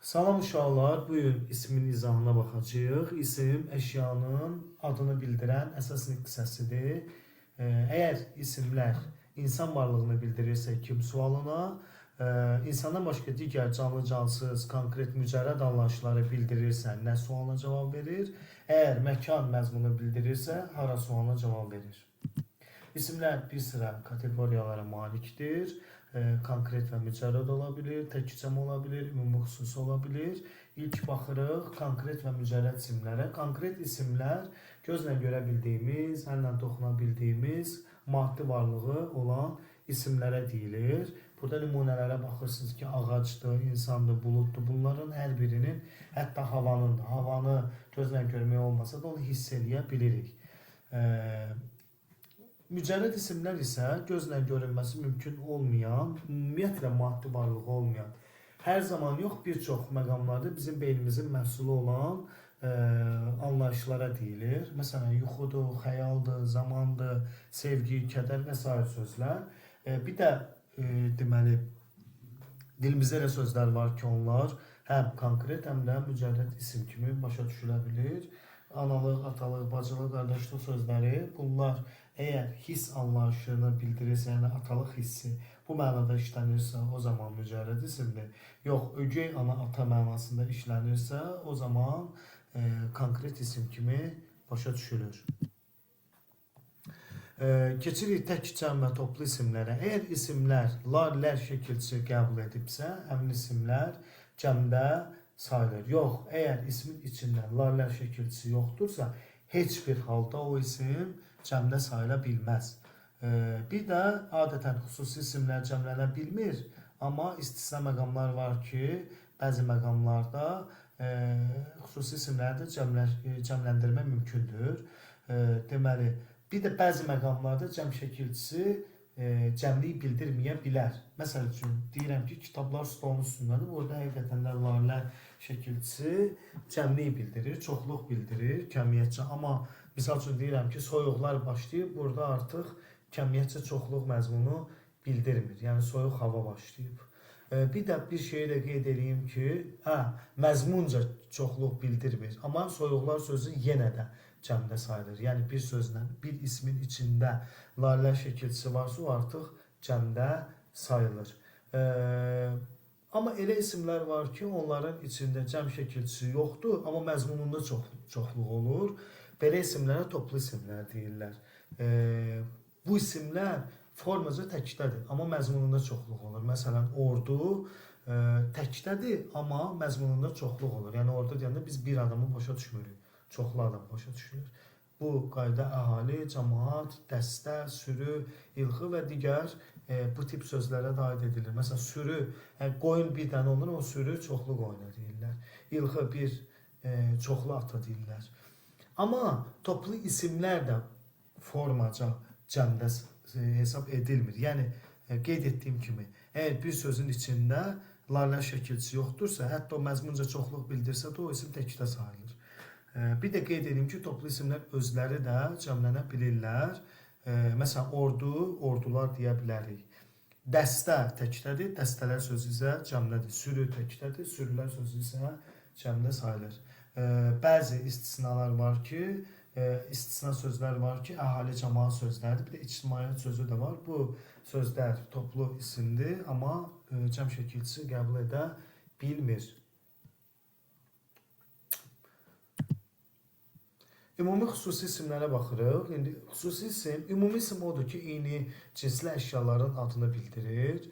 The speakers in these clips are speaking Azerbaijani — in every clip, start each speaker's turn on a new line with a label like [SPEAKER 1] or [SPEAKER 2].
[SPEAKER 1] Salam uşaqlar, bu gün ismin izahına baxacağıq. İsim əşyanın adını bildirən əsas hissəsidir. Əgər isimlər insan varlığını bildirirsə kim sualına, insandan başqa digər canlı, cansız, konkret, mücərrəd anlayışları bildirirsə nə sualına cavab verir? Əgər məkan məzmunu bildirirsə, hara sualına cavab verir? İsimlər bir sıra kateqoriyalara malikdir. Konkret və mücərrəd ola bilir, tək cəm ola bilir, ümumi xüsusi ola bilir. İlk baxırıq konkret və mücərrəd isimlərə. Konkret isimlər gözlə görə bildiyimiz, əllə toxuna bildiyimiz maddi varlığı olan isimlərə deyilir. Burada nümunələrə baxırsınız ki, ağacdır, insandır, buluddur. Bunların hər birinin, hətta havanın da, havanı gözlə görmək olmasa da onu hiss eləyə bilirik. Mücərrəd isimlər isə gözlə görünməsi mümkün olmayan, ümumiyyətlə maddi varlığı olmayan, hər zaman yox, bir çox məqamlarda bizim beynimizin məhsulu olan anlayışlara deyilir. Məsələn, yuxudur, xəyaldır, zamandır, sevgi, kədər və sair sözlər. Bir də deməli, dilimizdə elə sözlər var ki, onlar həm konkret, həm də mücərrəd isim kimi başa düşülə bilir. Analıq, atalıq, bacılıq, qardaşlıq sözləri, bunlar əgər hiss anlayışını bildirirsə, yəni atalıq hissi bu mənada işlənirsə, o zaman mücərrəd isimdir. Yox, ögey ana, ata mənasında işlənirsə, o zaman konkret isim kimi başa düşülür. Keçirik tək, cəm və toplu isimlərə. Əgər isimlər lar, lər şəkilçisi qəbul edibsə, həmin isimlər cəmdə sayılır. Yox, əgər ismin içində lar, lər şəkilçisi yoxdursa, heç bir halda o isim cəmdə sayıla bilməz. Bir də adətən xüsusi isimlər cəmlənə bilmir, amma istisna məqamlar var ki, bəzi məqamlarda xüsusi isimləri də cəmləndirmə mümkündür. Deməli, bir də bəzi məqamlarda cəm şəkilçisi cəmlik bildirməyə bilər. Məsəl üçün, deyirəm ki, kitablar stolun üstündədir. Burada həqiqətən də lar-lər şəkilçisi cəmlik bildirir, çoxluq bildirir, kəmiyyətcə. Amma misal üçün deyirəm ki, soyuqlar başlayıb, burada artıq kəmiyyətcə çoxluq məzmunu bildirmir. Yəni, soyuq hava başlayıb. Bir də bir şeyi də qeyd edeyim ki, məzmunca çoxluq bildirmir. Amma soyuqlar sözü yenə də cəmdə sayılır. Yəni, bir sözlə, bir ismin içində lar-lər şəkilçisi varsa, o artıq cəmdə sayılır. Amma elə isimlər var ki, onların içində cəm şəkilçisi yoxdur, amma məzmununda çoxluq olur. Belə isimlərə toplu isimlər deyirlər. Bu isimlər formaca təkdədir, amma məzmununda çoxluq olur. Məsələn, ordu təkdədir, amma məzmununda çoxluq olur. Yəni, ordu deyəndə biz bir adamı başa düşmürük. Çoxlu adam başa düşülür. Bu qayda əhali, cəmaat, dəstə, sürü, ilxı və digər bu tip sözlərə də aid edilir. Məsələn, sürü, qoyun bir dənə olur, o sürü çoxlu qoyuna deyirlər. İlxı bir çoxlu ata deyirlər. Amma toplu isimlər də formaca cəmdə hesab edilmir. Yəni, qeyd etdiyim kimi, əgər bir sözün içində lar-lər şəkilçisi yoxdursa, hətta o məzmunca çoxluq bildirsə də o isim təkdə sayılır. Bir də qeyd edim ki, toplu isimlər özləri də cəmlənə bilirlər. Məsələn, ordu, ordular deyə bilərik. Dəstə təkdədir, dəstələr sözü isə cəmdədir. Sürü təkdədir, sürülər sözü isə cəmdə sayılır. Bəzi istisnalar var ki, istisna sözlər var ki, əhali cəmaat sözləridir. Bir də ictimaiyyət sözü də var. Bu sözlər toplu isimdir, amma cəm şəkilçisi qəbul edə bilmir. Ümumi xüsusi isimlərə baxırıq. İndi xüsusi isim, ümumi isim odur ki, eyni cinsli əşyaların adını bildirir.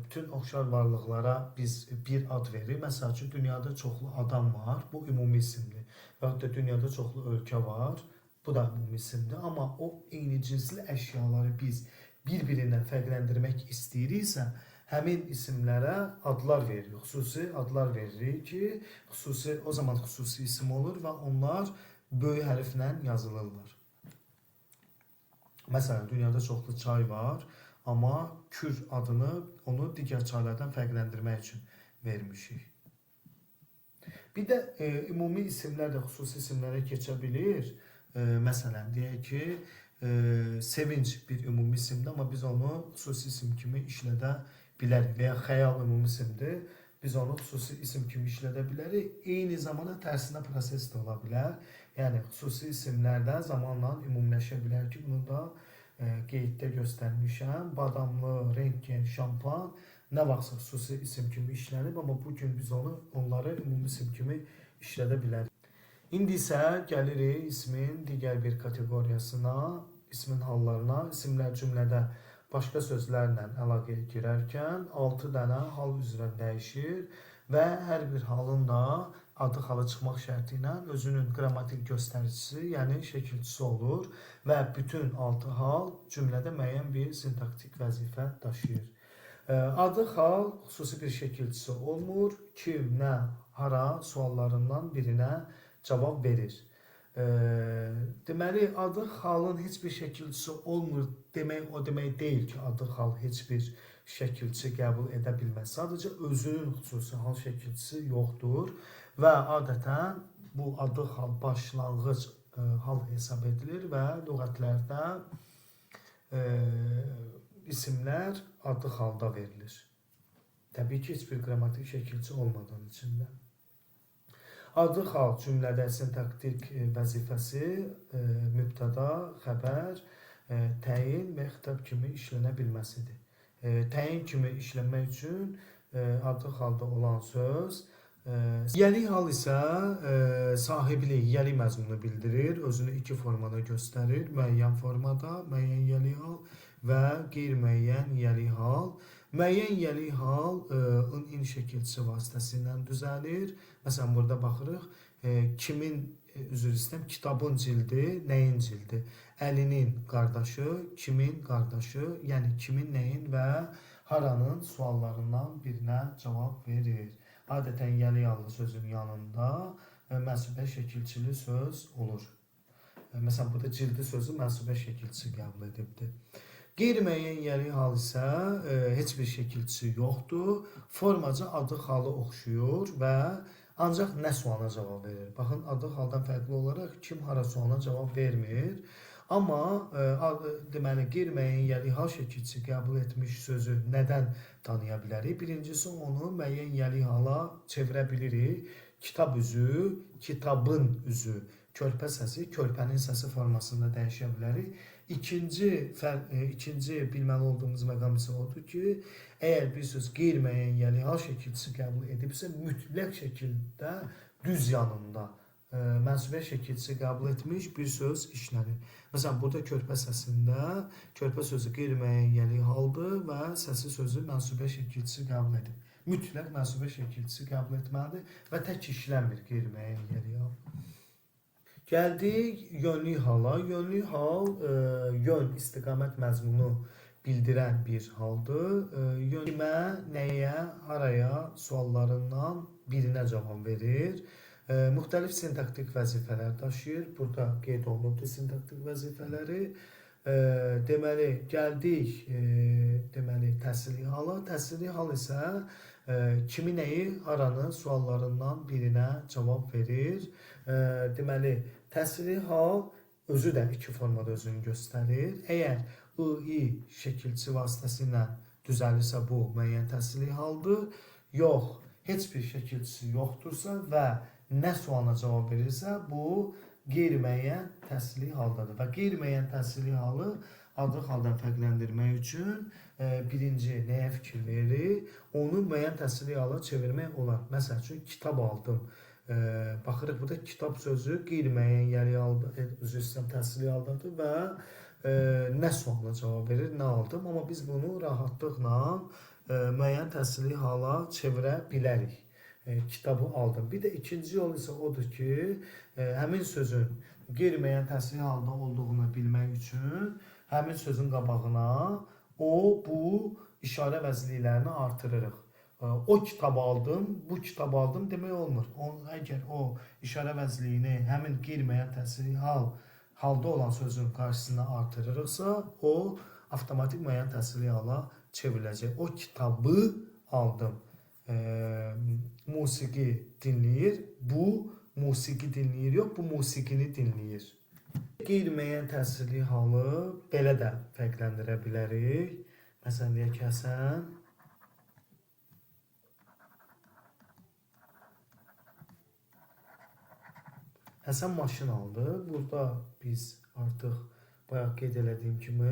[SPEAKER 1] Bütün oxşar varlıqlara biz bir ad veririk. Məsəl üçün, dünyada çoxlu adam var. Bu ümumi isimdir. Və yaxud da dünyada çoxlu ölkə var. Bu da ümumi isimdir. Amma o eyni cinsli əşyaları biz bir-birindən fərqləndirmək istəyiriksə, həmin isimlərə adlar veririk. Xüsusi adlar veririk ki, o zaman xüsusi isim olur və onlar böyük hərflə yazılırlar. Məsələn, dünyada çoxlu çay var, amma Kür adını onu digər çaylardan fərqləndirmək üçün vermişik. Bir də ümumi isimlər də xüsusi isimlərə keçə bilir. Məsələn, deyək ki, sevinç bir ümumi isimdir, amma biz onu xüsusi isim kimi işlədə bilərik. Və ya xəyal ümumi isimdir. biz onu xüsusi isim kimi işlədə bilərik. Eyni zamanda tərsinə proses də ola bilər. Yəni xüsusi isimlər də zamanla ümumiləşə bilər ki, bunu da qeyddə göstərmişəm. Badamlı, rentgen, şampan nə vaxtsa xüsusi isim kimi işlənib, amma bu gün biz onları ümumi isim kimi işlədə bilərik. İndi isə gəlirik ismin digər bir kateqoriyasına, ismin hallarına. İsimlər cümlədə başqa sözlərlə əlaqəyə girərkən 6 dənə hal üzrə dəyişir və hər bir halın da adı halı çıxmaq şərti ilə özünün qrammatik göstəricisi, yəni şəkilçisi olur və bütün 6 hal cümlədə müəyyən bir sintaktik vəzifə daşıyır. Adı hal xüsusi bir şəkilçisi olmur. Kim, nə, hara suallarından birinə cavab verir. Deməli, adı halın heç bir şəkilçisi olmur demək o demək deyil ki, adı hal heç bir şəkilçi qəbul edə bilməz. Sadəcə özünün xüsusi hal şəkilçisi yoxdur və adətən bu adı hal başlanğıc hal hesab edilir və lüğətlərdə isimlər adı halda verilir. Təbii ki, heç bir qrammatik şəkilçi olmadan içində. Adı hal cümlədə sintaktik vəzifəsi mübtəda, xəbər, təyin və xitab kimi işlənə bilməsidir. Təyin kimi işlənmək üçün adı halda olan söz. Yiyəlik hal isə sahiblik, yiyəlik məzmunu bildirir. Özünü iki formada göstərir. Müəyyən formada, müəyyən yiyəlik hal və qeyri-müəyyən yiyəlik hal. Müəyyən yiyəlik hal in şəkilçisi vasitəsilə düzəlir. Məsələn, burada baxırıq, kimin, üzr istəyirəm, kitabın cildi, nəyin cildi? Əlinin qardaşı, kimin qardaşı, yəni kimin, nəyin və haranın suallarından birinə cavab verir. Adətən yiyəlik hallı sözün yanında mənsubə şəkilçili söz olur. Məsələn, burada cildi sözü mənsubə şəkilçisi qəbul edibdir. Qeyri-müəyyən yiyəlik hal isə heç bir şəkilçisi yoxdur. Formaca adı halı oxşuyur və ancaq nə sualına cavab verir. Baxın, adı haldan fərqli olaraq kim hara sualına cavab vermir. Amma deməli, qeyri-müəyyən yiyəlik hal şəkilçisi qəbul etmiş sözü nədən tanıya bilərik? Birincisi, onu müəyyən yiyəlik hala çevirə bilirik. Kitab üzü, kitabın üzü, körpə səsi, körpənin səsi formasında dəyişə bilərik. İkinci bilməli olduğumuz məqam isə odur ki, əgər bir söz qeyri-müəyyən yiyəlik hal şəkilçisi qəbul edibsə, mütləq şəkildə düz yanında mənsubə şəkilçisi qəbul etmiş bir söz işlənir. Məsələn, burada körpə səsində körpə sözü qeyri-müəyyən yiyəlik haldır və səsi sözü mənsubə şəkilçisi qəbul edib. Mütləq mənsubə şəkilçisi qəbul etməlidir və tək işlənmir qeyri-müəyyən yiyəlik hal. Gəldik yönlük hala. Yönlük hal yön, istiqamət məzmunu bildirən bir haldır. Yön kimə, nəyə, haraya suallarından birinə cavab verir. Müxtəlif sintaktik vəzifələr daşıyır. Burada qeyd olunubdur sintaktik vəzifələri. Deməli, gəldik deməli, təsirli hala. Təsirli hal isə kimi, nəyi, haranı suallarından birinə cavab verir. Deməli, təsirli hal özü də iki formada özünü göstərir. Əgər I, şəkilçisi vasitəsilə düzəlirsə, bu müəyyən təsirli haldır. Yox, heç bir şəkilçisi yoxdursa və nə sualına cavab verirsə, bu qeyri-müəyyən təsirli haldadır. Və qeyri-müəyyən təsirli halı adlı haldan fərqləndirmək üçün birinci nəyə fikir veririk? Onu müəyyən təsirli hala çevirmək olar. Məsəl üçün, kitab aldım. Baxırıq, burada kitab sözü qeyri-müəyyən yiyəlik halda, üzr istəyirəm, təsirli haldadır və nə sualına cavab verir, nə aldım. Amma biz bunu rahatlıqla müəyyən təsirli hala çevirə bilərik. Kitabı aldım. Bir də ikinci yol isə odur ki, həmin sözün qeyri-müəyyən təsirli halda olduğunu bilmək üçün həmin sözün qabağına o, bu işarə vəzliklərini artırırıq. O kitabı aldım, bu kitabı aldım demək olmur. Əgər o işarə vəzliyini həmin qeyri-müəyyən təsirli halda olan sözün qarşısına artırırıqsa, o avtomatik müəyyən təsirli hala çevriləcək. O kitabı aldım. Musiqi dinləyir, bu musiqi dinləyir, yox, bu musiqini dinləyir. Qeyri-müəyyən təsirli halı belə də fərqləndirə bilərik. Məsələn, deyək ki, Həsən Həsən maşın aldı. Burada biz artıq bayaq qeyd elədiyim kimi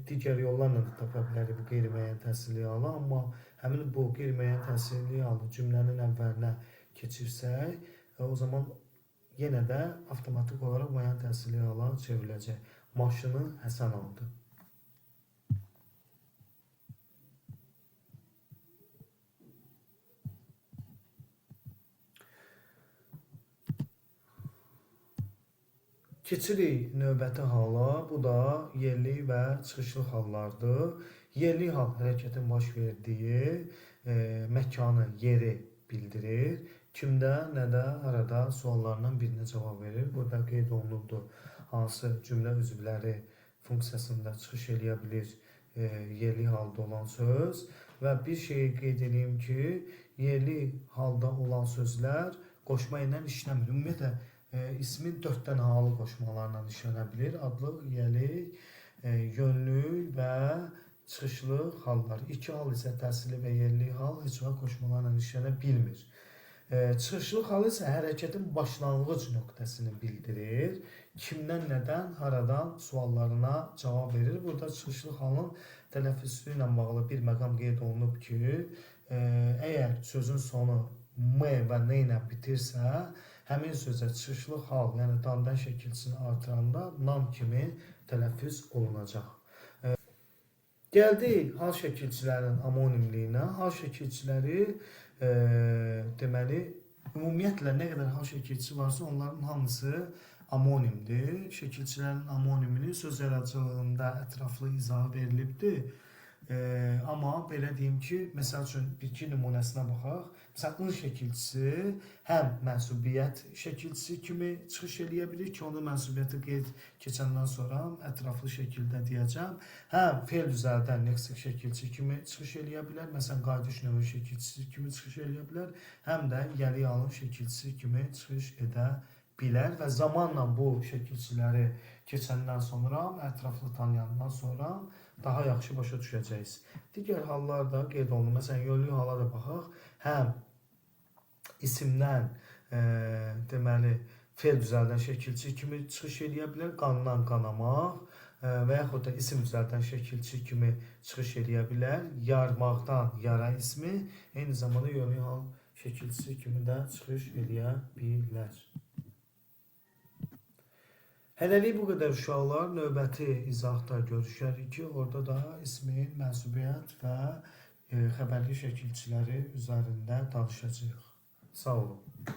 [SPEAKER 1] digər yollarla da tapa bilərik bu qeyri-müəyyən təsirli halı, amma həmin bu qeyri-müəyyən təsirli halı cümlənin əvvəlinə keçirsək, o zaman yenə də avtomatik olaraq müəyyən təsirli hala çevriləcək. Maşını Həsən aldı. Keçirik növbəti hala. Bu da yerli və çıxışlı hallardır. Yerli hal hərəkətin baş verdiyi məkanı, yeri bildirir. Kimdə, nədə, harada suallarından birinə cavab verir. Burada qeyd olunubdur hansı cümlə üzvləri funksiyasında çıxış eləyə bilir yerli halda olan söz. Və bir şeyi qeyd edeyim ki, yerli halda olan sözlər qoşma ilə işləmir. Ümumiyyətlə, ismin 4 dənə halı qoşmalarla işlənə bilir. Adlıq, yiyəlik, yönlük və çıxışlı hallar. İki hal isə təsirli və yerli hal heç vaxt qoşmalarla işlənə bilmir. Çıxışlı hal isə hərəkətin başlanğıc nöqtəsini bildirir. Kimdən, nədən, haradan suallarına cavab verir. Burada çıxışlı halın tələffüzü ilə bağlı bir məqam qeyd olunub ki, əgər sözün sonu M və N ilə bitirsə, həmin sözə çıxışlı hal, yəni dandan şəkilçisini artıranda nan kimi tələffüz olunacaq. Gəldik hal şəkilçilərinin amonimliyinə. Hal şəkilçiləri deməli, ümumiyyətlə nə qədər hal şəkilçisi varsa onların hamısı amonimdir. Şəkilçilərin amonimini söz yaradıcılığında ətraflı izahı verilibdir. Amma belə deyim ki, məsəl üçün bir-iki nümunəsinə baxaq. Məsələn, ın şəkilçisi həm mənsubiyyət şəkilçisi kimi çıxış eləyə bilir ki, onu mənsubiyyəti qeyd keçəndən sonra ətraflı şəkildə deyəcəm. Həm fe'l düzəldən leksik şəkilçi kimi çıxış eləyə bilər, məsələn, qayıdış növü şəkilçisi kimi çıxış eləyə bilər, həm də yəli alın şəkilçisi kimi çıxış edə bilər və zamanla bu şəkilçiləri keçəndən sonra, ətraflı tanıyandan sonra daha yaxşı başa düşəcəksiniz. Digər hallar da qeyd olunur. Məsələn, yönlük hala da baxaq. Həm isimdən deməli, fe'l düzəldən şəkilçi kimi çıxış eləyə bilər, qandan qanamaq və yaxud da isim düzəldən şəkilçi kimi çıxış eləyə bilər, yarmaqdan yara ismi, eyni zamanda yönlük hal şəkilçisi kimi də çıxış eləyə bilər. Hələlik bu qədər uşaqlar. Növbəti izahda görüşərik ki, orada da ismin mənsubiyyət və xəbərli şəkilçiləri üzərində danışacağıq. Sağ olun.